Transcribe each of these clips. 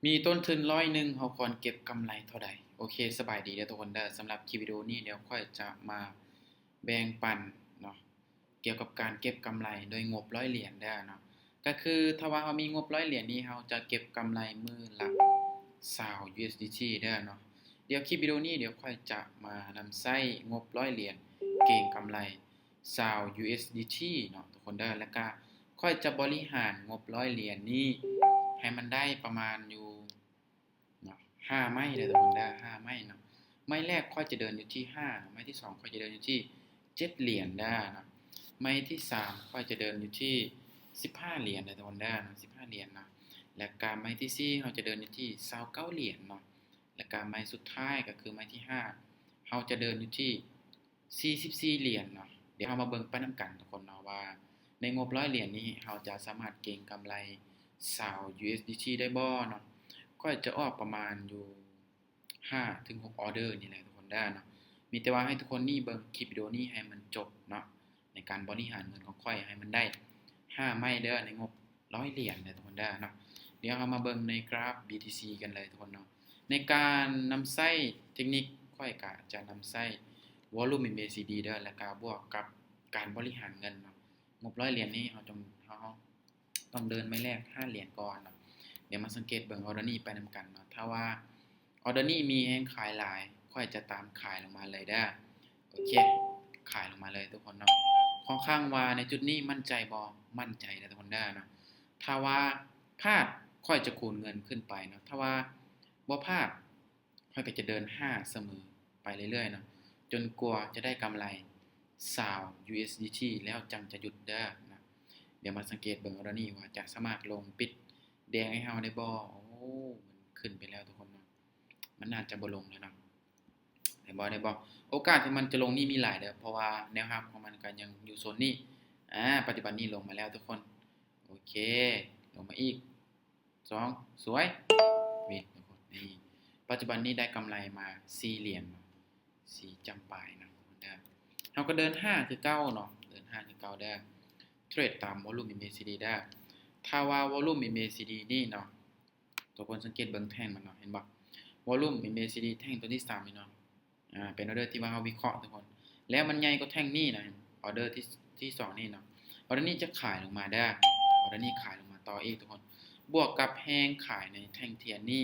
ມີຕົ້ນທຶນຮ້ອຍໜຶ່ງ ເຮົາຄວນເກັບກຳໄລເທົ່າໃດ? ໂອເຄ ສະບາຍດີເດີທຸກຄົນເດີ. ສຳລັບຄລິບວິດີໂອນີ້ ດຽວຂ້ອຍຈະມາແບ່ງປັນເນາະ ກ່ຽວກັບການເກັບກຳໄລໂດຍງົບຮ້ອຍຫຼຽນເດີເນາະ. ກໍຄືຖ້າວ່າເຮົາມີງົບຮ້ອຍຫຼຽນນີ້ ເຮົາຈະເກັບກຳໄລມື້ລະຊາວ USDT ເດີເນາະ. ດຽວຄລິບວິດີໂອນີ້ ດຽວຂ້ອຍຈະມານຳໃຊ້ງົບຮ້ອຍຫຼຽນເກັງກຳໄລ ຊາວ USDT ເນາະທຸກຄົນເດີ. ແລ້ວກະຂ້ອຍຈະບໍລິຫານງົບຮ້ອຍຫຼຽນນີ້ໃຫ້ມັນໄດ້ປະມານຢູ່ເນາະ ຫ້າໄມ້ເດີທຸກຄົນເດີ ຫ້າໄມ້ເນາະ. ໄມ້ແລກຂ້ອຍຈະເດີນຢູ່ທີ່ຫ້າເນາະ, ໄມ້ທີສອງຂ້ອຍຈະເດີນຢູ່ທີ່ເຈັດຫຼຽນເດີເນາະ, ໄມ້ທີສາມຂ້ອຍຈະເດີນຢູ່ທີ່ສິບຫ້າຫຼຽນເດີທຸກຄົນເດີເນາະ, ສິບຫ້າຫຼຽນເນາະ. ແລ້ວກະໄມ້ທີສີ່ເຮົາຈະເດີນຢູ່ທີ່ຊາວເກົ້າຫຼຽນເນາະ. ແລ້ວກະໄມ້ສຸດທ້າຍກໍຄືໄມ້ທີຫ້າ ເຮົາຈະເດີນຢູ່ທີ່ ສີ່ສິບສີ່ຫຼຽນເນາະ. ດຽວເຮົາມາເບິ່ງໄປນຳກັນທຸກຄົນເນາະ ວ່າໃນງົບຮ້ອຍຫຼຽນນີ້ ເຮົາຈະສາມາດເກັງກຳໄລຊາວ USDT ໄດ້ບໍ່ເນາະ. ຂ້ອຍຈະອອກປະມານຢູ່ຫ້າເຖິງຫົກອໍເດີນີ້ແຫຼະທຸກຄົນເດີເນາະ. ມີແຕ່ວ່າໃຫ້ທຸກຄົນນີ້ເບິ່ງຄລິບວິດີໂອນີ້ໃຫ້ມັນຈົບເນາະ ໃນການບໍລິຫານເງິນຂອງຂ້ອຍໃຫ້ມັນໄດ້ຫ້າໄມ້ເດີ ໃນງົບຮ້ອຍຫຼຽນເດີທຸກຄົນເດີເນາະ. ດຽວເຮົາມາເບິ່ງໃນກຣາຟ BTC ກັນເລີຍທຸກຄົນເນາະ. ໃນການນຳໃຊ້ເທັກນິກ ຂ້ອຍກະຈະນຳໃຊ້ Volume MACD ເດີ ແລ້ວກະບວກກັບການບໍລິຫານເງິນເນາະ. ງົບຮ້ອຍຫຼຽນນີ້ ເຮົາຕ້ອງ ເຮົາຕ້ອງເດີນໄມ້ແລກຫ້າຫຼຽນກ່ອນເນາະ. ດຽວມາສັງເກດເບິ່ງອໍເດີນີ້ໄປນຳກັນເນາະ. ຖ້າວ່າອໍເດີນີ້ມີແຮງຂາຍຫຼາຍ ຂ້ອຍຈະຕາມຂາຍລົງມາເລີຍເດີ. ໂອເຄ ຂາຍລົງມາເລີຍທຸກຄົນເນາະ. ຂ້ອນຂ້າງວ່າໃນຈຸດນີ້ໝັ້ນໃຈບໍ່? ໝັ້ນໃຈເດີທຸກຄົນເດີເນາະ. ຖ້າວ່າພາດ ຂ້ອຍຈະຄູນເງິນຂຶ້ນໄປເນາະ, ຖ້າວ່າບໍ່ພາດ ຂ້ອຍກໍຈະເດີນຫ້າສະເໝີໄປເລື້ອຍໆເນາະ ຈົນກວ່າຈະໄດ້ກຳໄລຊາວ USDT ແລ້ວຈັ່ງຈະຢຸດເດີນະ. ດຽວມາສັງເກດເບິ່ງອໍເດີນີ້ວ່າຈະສາມາດລົງປິດແດງໃຫ້ເຮົາໄດ້ບໍ່? ໂອ້ ມັນຂຶ້ນໄປແລ້ວທຸກຄົນເນາະ, ມັນອາດຈະບໍ່ລົງແລ້ວເນາະ. ໄດ້ບໍ່? ໄດ້ບໍ່? ໂອກາດທີ່ມັນຈະລົງນີ້ມີຫຼາຍເດີ ເພາະວ່າແນວຮັບຂອງມັນກໍຍັງຢູ່ໂຊນນີ້. ອາ ປັດຈຸບັນນີ້ລົງມາແລ້ວທຸກຄົນ. ໂອເຄ ລົງມາອີກ ສອງ ສວຍ ວິນທຸກຄົນ. ນີ້ ປັດຈຸບັນນີ້ໄດ້ກຳໄລມາສີ່ຫຼຽນເນາະ, ສີ່ຈຳປາຍເນາະເດີ. ເຮົາກໍເດີນຫ້າຄືເກົ່າເນາະ, ເດີນຫ້າຄືເກົ່າເດີ. ເທຣດຕາມ Volume MACD ເດີ. ຖ້າວ່າ Volume MACD ນີ້ເນາະ ທຸກຄົນສັງເກດເບິ່ງແທ່ງມັນເນາະ, ເຫັນບໍ່? Volume MACD ແທ່ງຕົວທີສາມນີ້ເນາະ ອາ ເປັນອໍເດີທີ່ວ່າເຮົາວິເຄາະທຸກຄົນ ແລ້ວມັນໃຫຍ່ກວ່າແທ່ງນີ້ນະ, ອໍເດີທີ່ ທີ່ສອງນີ້ເນາະ. ອໍເດີນີ້ຈະຂາຍລົງມາເດີ, ອໍເດີນີ້ຂາຍລົງມາຕໍ່ອີກທຸກຄົນ. ບວກກັບແຮງຂາຍໃນແທ່ງທຽນນີ້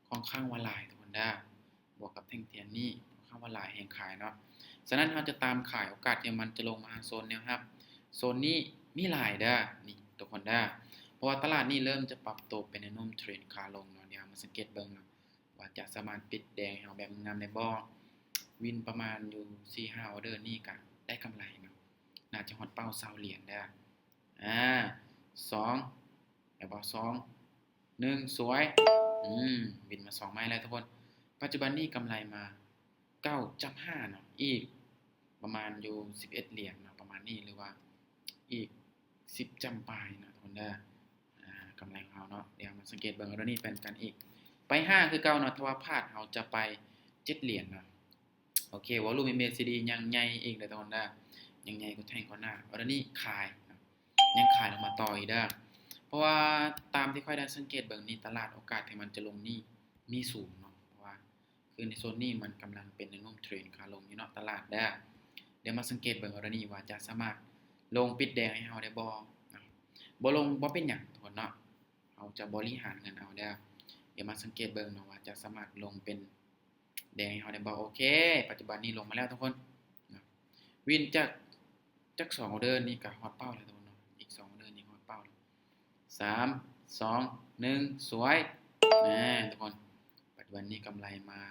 ຂ້ອນຂ້າງວ່າຫຼາຍທຸກຄົນເດີ, ບວກກັບແທ່ງທຽນນີ້ຂ້ອນຂ້າງວ່າຫຼາຍແຮງຂາຍເນາະ. ສະນັ້ນເຮົາຈະຕາມຂາຍໂອກາດທີ່ມັນຈະລົງມາຫາໂຊນແນວຮັບ. ໂຊນນີ້ມີຫຼາຍເດີ ນີ້ທຸກຄົນເດີ, ເພາະວ່າຕະຫຼາດນີ້ເລີ່ມຈະປັບໂຕເປັນແນວໂນ້ມເທຣນຂາລົງເນາະ. ດຽວເຮົາມາສັງເກດເບິ່ງເນາະ ວ່າຈະສາມາດປິດແດງໃຫ້ເຮົາແບບງາມໄດ້ບໍ່? ວິນປະມານຢູ່ສີ່ຫ້າອໍເດີນີ້ກະໄດ້ກຳໄລເນາະ, ໜ້າຈະຮອດເປົ້າຊາວຫຼຽນເດີ. ອາ ສອງ ໄດ້ບໍ່? ສອງ ໜຶ່ງ ສວຍ. ອືມ ວິນມາສອງໄມ້ແລ້ວທຸກຄົນ. ປັດຈຸບັນນີ້ກຳໄລມາເກົ້າຈັບຫ້າເນາະ, ອີກປະມານຢູ່ສິບເອັດຫຼຽນເນາະ ປະມານນີ້ ຫຼືວ່າອີກສິບຈຳປາຍເນາະທຸກຄົນເດີ. ອາ ກຳໄລຂອງເຮົາເນາະ. ດຽວມາສັງເກດເບິ່ງອໍເດີນີ້ໄປນຳກັນອີກ. ໄປຫ້າຄືເກົ່າເນາະ, ຖ້າວ່າພາດເຮົາຈະໄປເຈັດຫຼຽນເນາະ. ໂອເຄ Volume MACD ຍັງໃຫຍ່ອີກເດີທຸກຄົນເດີ, ຍັງໃຫຍ່ກວ່າແທ່ງກ່ອນໜ້າ. ອໍເດີນີ້ຂາຍເນາະ, ຍັງຂາຍລົງມາຕໍ່ອີກເດີ. ເພາະວ່າຕາມທີ່ຂ້ອຍໄດ້ສັງເກດເບິ່ງນີ້ ຕະຫຼາດໂອກາດທີ່ມັນຈະລົງນີ້ມີສູງເນາະ, ເພາະວ່າ ຄືໃນໂຊນນີ້ມັນກຳລັງເປັນແນວໂນ້ມເທຣນຂາລົງຢູ່ເນາະ ຕະຫຼາດເດີ. ດຽວມາສັງເກດເບິ່ງອໍເດີນີ້ວ່າຈະສາມາດລົງປິດແດງໃຫ້ເຮົາໄດ້ບໍ່ເນາະ. ບໍ່ລົງບໍ່ເປັນຫຍັງທຸກຄົນເນາະ, ເຮົາຈະບໍລິຫານເງິນເອົາເດີ. ດຽວມາສັງເກດເບິ່ງເນາະວ່າຈະສາມາດລົງເປັນແດງໃຫ້ເຮົາໄດ້ບໍ່? ໂອເຄ ປັດຈຸບັນນີ້ລົງມາແລ້ວທຸກຄົນເນາະ. ວິນຈາກ ຈາກສອງອໍເດີນີ້ກະຮອດເປົ້າແລ້ວທຸກຄົນເນາະ, ອີກສອງອໍເດີນີ້ຮອດເປົ້າແລ້ວ. ສາມ ສອງ ໜຶ່ງ ສວຍ. ແນ່ທຸກຄົນ, ປັດຈຸບັນນີ້ກຳໄລມາ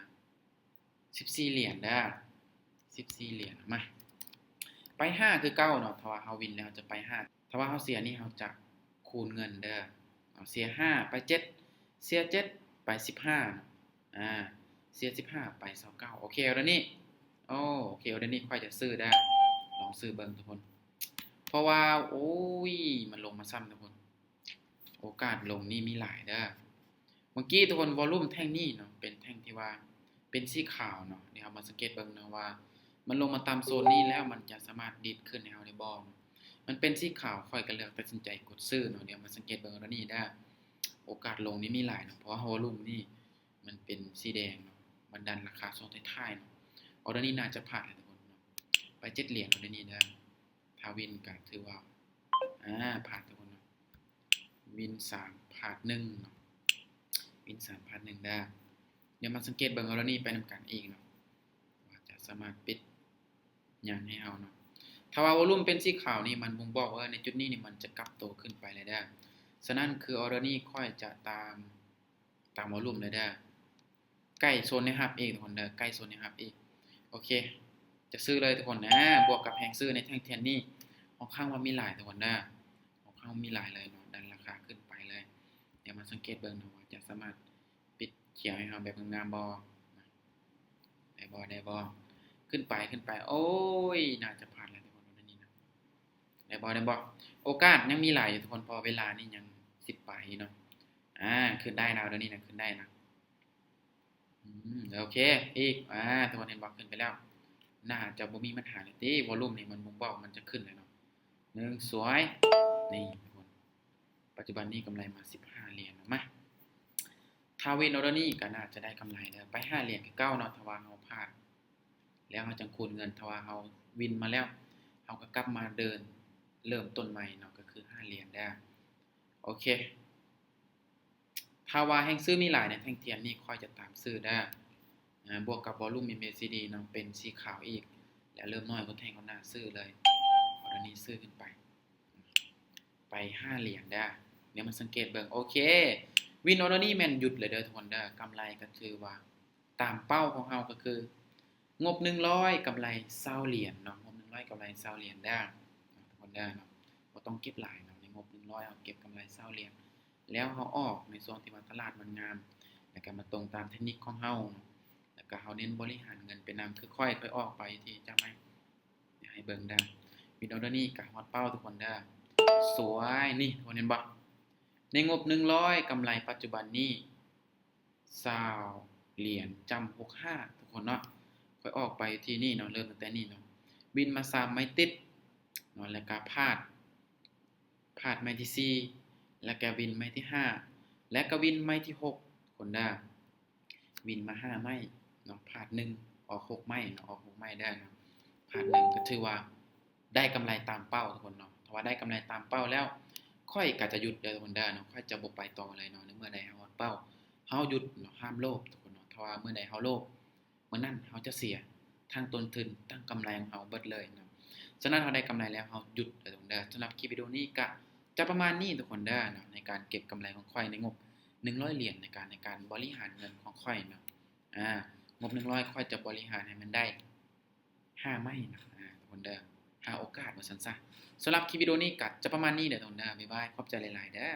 ສິບສີ່ຫຼຽນເດີ, ສິບສີ່ຫຼຽນ. ມາ ໄປຫ້າຄືເກົ່າເນາະ, ຖ້າວ່າເຮົາວິນແລ້ວຈະໄປຫ້າ, ຖ້າວ່າເຮົາເສຍນີ້ເຮົາຈະຄູນເງິນເດີ. ເອົາ ເສຍຫ້າໄປເຈັດ, ເສຍເຈັດໄປສິບຫ້າເນາະ. ອາ ເສຍສິບຫ້າໄປຊາວເກົ້າ. ໂອເຄ ອໍເດີນີ້ ໂອ ໂອເຄ ອໍເດີນີ້ຂ້ອຍຈະຊື້ເດີ, ລອງຊື້ເບິ່ງທຸກຄົນ. ເພາະວ່າ ໂອ້ຍ ມັນລົງມາຊ້ຳທຸກຄົນ, ໂອກາດລົງນີ້ມີຫຼາຍເດີ. ເມື່ອກີ້ທຸກຄົນ Volume ແທ່ງນີ້ເນາະ ເປັນແທ່ງທີ່ວ່າເປັນສີຂາວເນາະ. ດຽວເຮົາມາສັງເກດເບິ່ງເນາະວ່າ ມັນລົງມາຕາມໂຊນນີ້ແລ້ວ ມັນຈະສາມາດດີດຂຶ້ນໃຫ້ເຮົາໄດ້ບໍ່ເນາະ. ມັນເປັນສີຂາວ ຂ້ອຍກໍເລືອກຕັດສິນໃຈກົດຊື້ເນາະ. ດຽວມາສັງເກດເບິ່ງເອົາເດີນີ້ເດີ. ໂອກາດລົງນີ້ມີຫຼາຍເນາະ ເພາະວ່າວໍລຸມນີ້ມັນເປັນສີແດງເນາະ ມັນດັນລາຄາຊ່ວງທ້າຍໆເນາະ. ອໍເດີນີ້ໜ້າຈະຜ່ານແລ້ວທຸກຄົນເນາະ ໄປເຈັດຫຼຽນອໍເດີນີ້ເດີ. ຖ້າວິນກໍຖືວ່າ ອາ ຜ່ານທຸກຄົນເນາະ. ວິນສາມ ພາດໜຶ່ງເນາະ ວິນສາມ ພາດໜຶ່ງເດີ. ດຽວມາສັງເກດເບິ່ງອໍເດີນີ້ໄປນຳກັນອີກເນາະ ວ່າຈະສາມາດປິດຫຍັງໃຫ້ເຮົາເນາະ. ຖ້າວ່າວໍລຸມເປັນສີຂາວນີ້ ມັນບົ່ງບອກວ່າໃນຈຸດນີ້ນີ້ມັນຈະກັບໂຕຂຶ້ນໄປແລ້ວເດີ. ສະນັ້ນຄືອໍເດີນີ້ຂ້ອຍຈະຕາມ ຕາມວໍລຸມເລີຍເດີ. ໃກ້ໂຊນແນວຮັບອີກທຸກຄົນເດີ ໃກ້ໂຊນແນວຮັບອີກ. ໂອເຄ ຈະຊື້ເລີຍທຸກຄົນນະ. ບວກກັບແຮງຊື້ໃນແທ່ງທຽນນີ້ ຂ້ອນຂ້າງວ່າມີຫຼາຍທຸກຄົນເດີ ຂ້ອນຂ້າງມີຫຼາຍເລີຍເນາະ ດັນລາຄາຂຶ້ນໄປເລີຍ. ດຽວມາສັງເກດເບິ່ງເນາະ ວ່າຈະສາມາດປິດຂຽວໃຫ້ເຮົາແບບງາມໆບໍ່. ໄດ້ບໍ່ ໄດ້ບໍ່? ຂຶ້ນໄປ ຂຶ້ນໄປ. ໂອ້ຍ ໜ້າຈະຜ່ານແລ້ວທຸກຄົນ ໃນນີ້ນະ. ໄດ້ບໍ່ ໄດ້ບໍ່? ໂອກາດຍັງມີຫຼາຍຢູ່ທຸກຄົນ ເພາະເວລານີ້ຍັງສິບປາຍເນາະ. ອາ ຂຶ້ນໄດ້ນະ ດຽວນີ້ນະ ຂຶ້ນໄດ້ນະ. ອືມ ໂອເຄ ອີກ ອາ ທຸກຄົນເຫັນບໍ່? ຂຶ້ນໄປແລ້ວ. ໜ້າຈະບໍ່ມີບັນຫາແລ້ວຕິ ວໍລຸມນີ້ມັນບົ່ງບອກມັນຈະຂຶ້ນແລ້ວເນາະ. ໜຶ່ງ ສວຍ ນີ້ທຸກຄົນ ປັດຈຸບັນນີ້ກຳໄລມາສິບຫ້າຫຼຽນເນາະ. ມາ ຖ້າວິນອໍເດີນີ້ກໍໜ້າຈະໄດ້ກຳໄລເດີ ໄປຫ້າຫຼຽນຄືເກົ່າເນາະ ຖ້າວ່າເຮົາພາດ ແລ້ວເຮົາຈັ່ງຄູນເງິນ. ຖ້າວ່າເຮົາວິນມາແລ້ວ ເຮົາກໍກັບມາເດີນເລີ່ມຕົ້ນໃໝ່ເນາະ ກໍຄືຫ້າຫຼຽນເດີ. ໂອເຄ ຖ້າວ່າແຮງຊື້ມີຫຼາຍໃນແທ່ງທຽນນີ້ ຂ້ອຍຈະຕາມຊື້ເດີ. ອາ ບວກກັບວໍລຸມເອັມເອຊີດີເນາະ ເປັນສີຂາວອີກ ແລ້ວເລີ່ມນ້ອຍກວ່າແທ່ງກ່ອນໜ້າ ຊື້ເລີຍ. ອໍເດີນີ້ຊື້ຂຶ້ນໄປ ໄປຫ້າຫຼຽນເດີ. ດຽວມາສັງເກດເບິ່ງ ໂອເຄ ວິນອໍເດີນີ້ແມ່ນຢຸດເລີຍເດີທຸກຄົນເດີ. ກຳໄລກໍຖືວ່າຕາມເປົ້າຂອງເຮົາ ກໍຄືງົບໜຶ່ງຮ້ອຍ ກຳໄລຊາວຫຼຽນເນາະ ງົບໜຶ່ງຮ້ອຍ ກຳໄລຊາວຫຼຽນເດີ ທຸກຄົນເດີເນາະ. ບໍ່ຕ້ອງເກັບຫຼາຍເນາະ ໃນງົບໜຶ່ງຮ້ອຍ ເຮົາເກັບກຳໄລຊາວຫຼຽນ ແລ້ວເຮົາອອກໃນຊ່ວງທີ່ວ່າຕະຫຼາດມັນງາມ ແລ້ວກໍມາຕົງຕາມເທັກນິກຂອງເຮົາເນາະ ແລ້ວກໍເຮົາເນັ້ນບໍລິຫານເງິນໄປນຳ. ຄືຂ້ອຍ ຂ້ອຍອອກໄປທີ່ຈະໄໝ ດຽວໃຫ້ເບິ່ງເດີ ວິນອໍເດີນີ້ກະຮອດເປົ້າທຸກຄົນເດີ. ສວຍ ນີ້ ທຸກຄົນເຫັນບໍ່? ໃນງົບໜຶ່ງຮ້ອຍ ກຳໄລປັດຈຸບັນນີ້ຊາວຫຼຽນຈ້ຳຫົກຫ້າ ທຸກຄົນເນາະ. ຂ້ອຍອອກໄປທີ່ນີ້ເນາະ ເລີ່ມຕັ້ງແຕ່ນີ້ເນາະ ວິນມາສາມໄມ້ຕິດເນາະ ແລ້ວກະພາດ ພາດໄມ້ທີສີ່ ແລ້ວກະວິນໄມ້ທີຫ້າ ແລ້ວກະວິນໄມ້ທີຫົກ ທຸກຄົນເດີ. ວິນມາຫ້າໄມ້ເນາະ ພາດໜຶ່ງ ອອກຫົກໄມ້ເນາະ ອອກຫົກໄມ້ເດີເນາະ. ພາດໜຶ່ງກໍຖືວ່າໄດ້ກຳໄລຕາມເປົ້າທຸກຄົນເນາະ. ຖ້າວ່າໄດ້ກຳໄລຕາມເປົ້າແລ້ວ ຂ້ອຍກໍຈະຢຸດເດີທຸກຄົນເດີເນາະ ຂ້ອຍຈະບໍ່ໄປຕໍ່ເລີຍເນາະ. ໃນເມື່ອໃດເຮົາຮອດເປົ້າ ເຮົາຢຸດເນາະ ຫ້າມໂລບທຸກຄົນເນາະ. ຖ້າວ່າເມື່ອໃດເຮົາໂລບ ມື້ນັ້ນເຮົາຈະເສຍທັງຕົ້ນທຶນທັງກຳໄລຂອງເຮົາເບິດເລີຍເນາະ. ສະນັ້ນເຮົາໄດ້ກຳໄລແລ້ວ ເຮົາຢຸດເດີທຸກຄົນເດີ. ສຳລັບຄລິບວິດີໂອນີ້ກະຈະປະມານນີ້ທຸກຄົນເດີເນາະ ໃນການເກັບກຳໄລຂອງຂ້ອຍໃນງົບໜຶ່ງຮ້ອຍຫຼຽນ ໃນການ ໃນການບໍລິຫານເງິນຂອງຂ້ອຍເນາະ. ອາ ງົບໜຶ່ງຮ້ອຍ ຂ້ອຍຈະບໍລິຫານໃຫ້ມັນໄດ້ຫ້າໄມ້ເນາະ ອາ ທຸກຄົນເດີ ຫ້າໂອກາດວ່າຊັ້ນຊະ. ສຳລັບຄລິບວິດີໂອນີ້ກະຈະປະມານນີ້ເດີທຸກຄົນເດີ. ບາຍບາຍ ຂອບໃຈຫຼາຍໆເດີ.